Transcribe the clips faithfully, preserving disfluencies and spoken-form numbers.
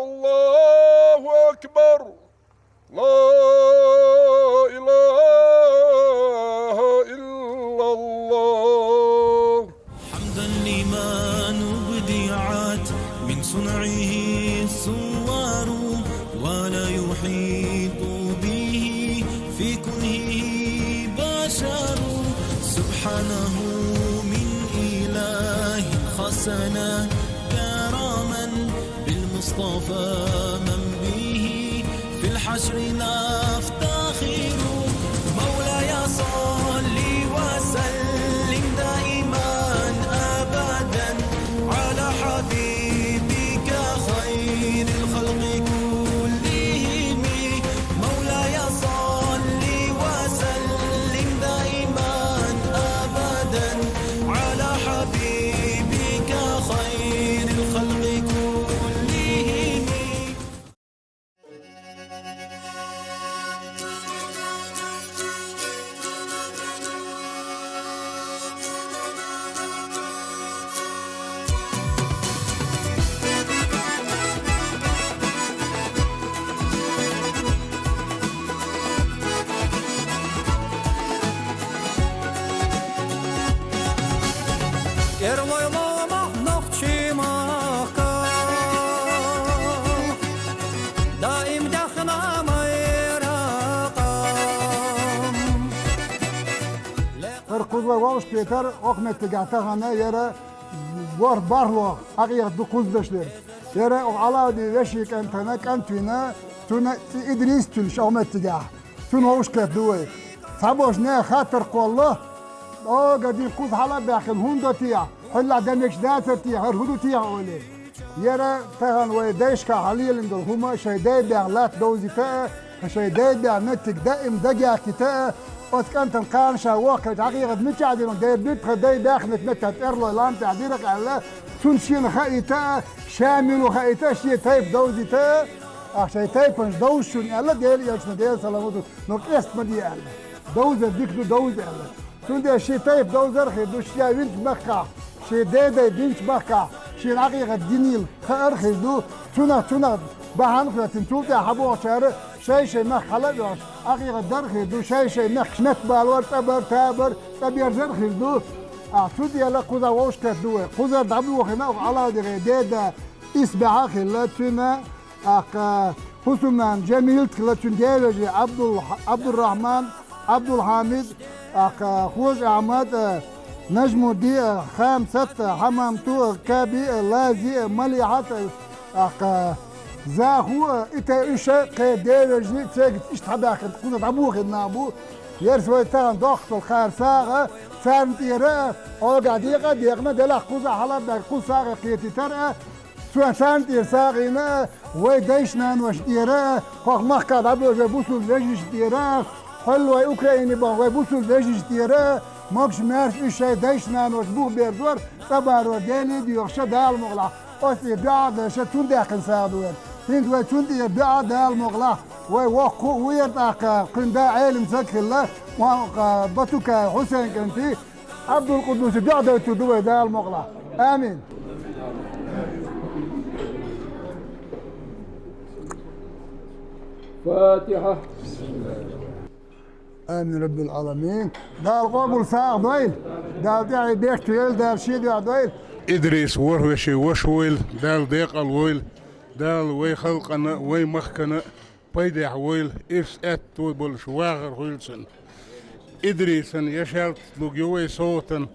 الله أكبر. لا إله إلا الله. حمدا لمن أبدعت من صنعه الصور، ولا يحيط به في كنهه بشر. سبحانه من إله خصنا كرما، بالمصطفى من به في الحشر نفتخر. مولاي صل وسلم دائما أبدا على حبيبك خير الخلق كلهم. مولاي صل وسلم دائما أبدا على حبيبك خير الخلق كلهم. Кӏерлайла махьнахчи махка даим дахна майракъам. Ир кхузла вовшахкхетар охӀ меттигахь тахана яра борх бархӀло хьакъикъат ду кхуздашлера. Яра охӀ Алавди вешин кӀантана кӀант вина, цуна цӀи Идрис туьлуш охӀ меттигахь. Цунна вовшахкхетта ду вай. Цхьаболчу нехан хаттар кхолла, оха дин кхуза хьала а баьхкина, хӀунда техьа, хьуьллахь дан мегаш дацара техьа, хӀара хӀун ду техьа олий. Яра тахана вай дайшкахь хьалелина долу хӀума шайн дай баьхна латта довзийта а, шайн дай баьхна меттиг даим дагахкита а, оцу кӀантана кхана ша воккхуьйту хьакъикъат мичахь дина, дай буьту тхан дай баьхна меттиг тӀерлой лам тӀехь дира аьлла, цунна шена хаийта а, ша мила ву хаийта а, шен тайпа довзийта а, ахь шайн тайпанаш довза шуна аьлла, Делан элчано, Делан салам хуьлда цунна, но къеста ма де аьлла. Довзар дика ду, довза аьлла. Цундела шен тайпа довзар а хир ду, ша винчу махкахь, шен дай-дай бинчу махкахь, шена хьакъикъат динийла хаар а хир ду, цунах, цунах бахьана а хӀоьттина, цул тӀаьхьа хьабогӀучара шай-шай махка хьала а оьхуш, хьакъикъат дар а хир ду, шай-шай мехкаш метта балор, цӀа бар, та бар, цӀа берзар а хир ду. Ахь цундела кхузахь вовшахкхетта ду вай. Кхузара дӀабохийна оха Алавдин деда исбаьхьа а хилла, цуьнан ТӀаккха ХӀусамнана Жамилат хилла, цуьнан девежа Абдул-, Абдуррахман, Абдулхьамид, тӀаккха Хожа Ахьмад, Нажмуди, Хамсат, Хьамамту, Каби, Лази, Малихьат, тӀаккха Заху, и тӀе уьш кхин девежа цигахь иштта хьабаьхкина, кхуза дӀабохийна нах бу. Ерс вай тахана доккхуш долу кхара сагӀа, царна тӀера а, Ӏогахь декъа а декъна, делахь кхуза хьала а баьхкина, кхуза сагӀа кхетийтар а, Цо царна тӀера сагӀина а, вай дайша-наношна тӀера а, кху махкахь дӀабоьжу бусулба вежаршна тӀера а, хьуьлла вай Украине бахана вай бусулба вежаршна тӀера а, могуш-маьрша уьш шайн дайша-наношна бух берзор, цӀа барор Деле а доьхуш, Дала мукъалахь, оцу тӀера дуьхьа а деш, цунна даьккхина сагӀа ду вайн. ХӀинца вай цунна тӀера дуьхьа а, Дала мукъалахь, вай воккха а ву яра тӀаккха, кхуьнан да Ӏелам саг а хилла, Батукаев Хьусайн кӀанти, Ӏабдулкъуддусе дуьхьа дойтур ду вай Дала мукъалахь. Амин. Фатихьа. Амин, Раббил Ӏаламин. Дала къобал сагӀа дойла. Дала тӀаьхье бехке йойла, Дала шен дуьхьа дойла. Идрис ворхӀ вешин ваша войла, Дала декъал войла, Дала вай халкъана а, вай махкана а пайдехь войла, ирс аьтто болуш вахар хуьлу цуьнан. Идрисан яшалт луг ю вай совгӀатан,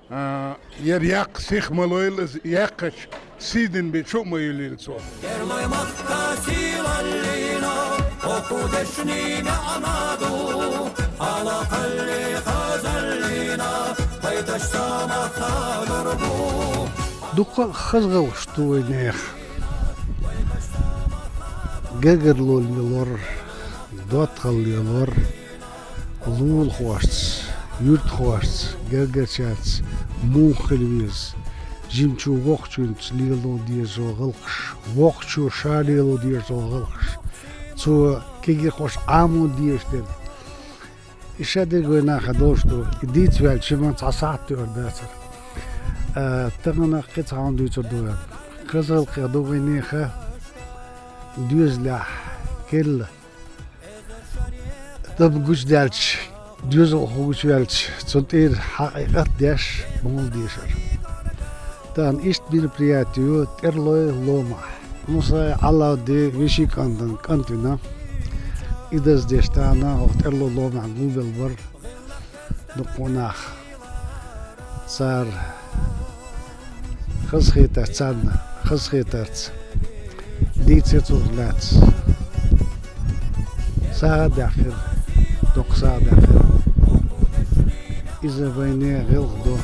а, яра яккха сих ма лойла иза, яьккхача сийдина бен чу а ма юьлийла цо. Керлой махка сийлаллина, хӀокху дешнийн маьӀна ду, хьалакхалле хазаллина, пайдаш ца махкалур бу. Дуккха а хаза гӀуллакхаш ду вайн нехан. Гергарло лелор, доттагӀалла лелор, лулахошца, юьртахошца, гергарчаьрца муха хила веза, жимачо воккхачуьнца лело деза гӀуллакхаш, воккхачо ша лело деза гӀуллакхаш, цо кегийрхошна Ӏамо дезаш дерг. И шадерг вай наха долуш ду, и дийца ваьлча, шимма цхьа сахьт тоьар дацара. А, тахана кхин цхьа хӀума дуьйцур ду вайн. Хаза гӀуллакхех ду вайн нехан, доьзалехь керла тӀам гучудаьлча, доьзалхо гучуваьлча, цунна тӀера хьакъикъат деш, муха дешар. Тахана иштта мероприяти ю ТӀерлой ломахь. Мусай Ӏалавди вешин кӀантана кӀант вина. И даздеш тахана хӀокху ТӀерлой ломахь гулбелла бара дуккха нах. Цара хазахетарца, царна хазахетарца дийцира цунах лаьцна. СагӀа а даьккхира, доккха сагӀа а даьккхира. Иза вайна гӀиллакх ду.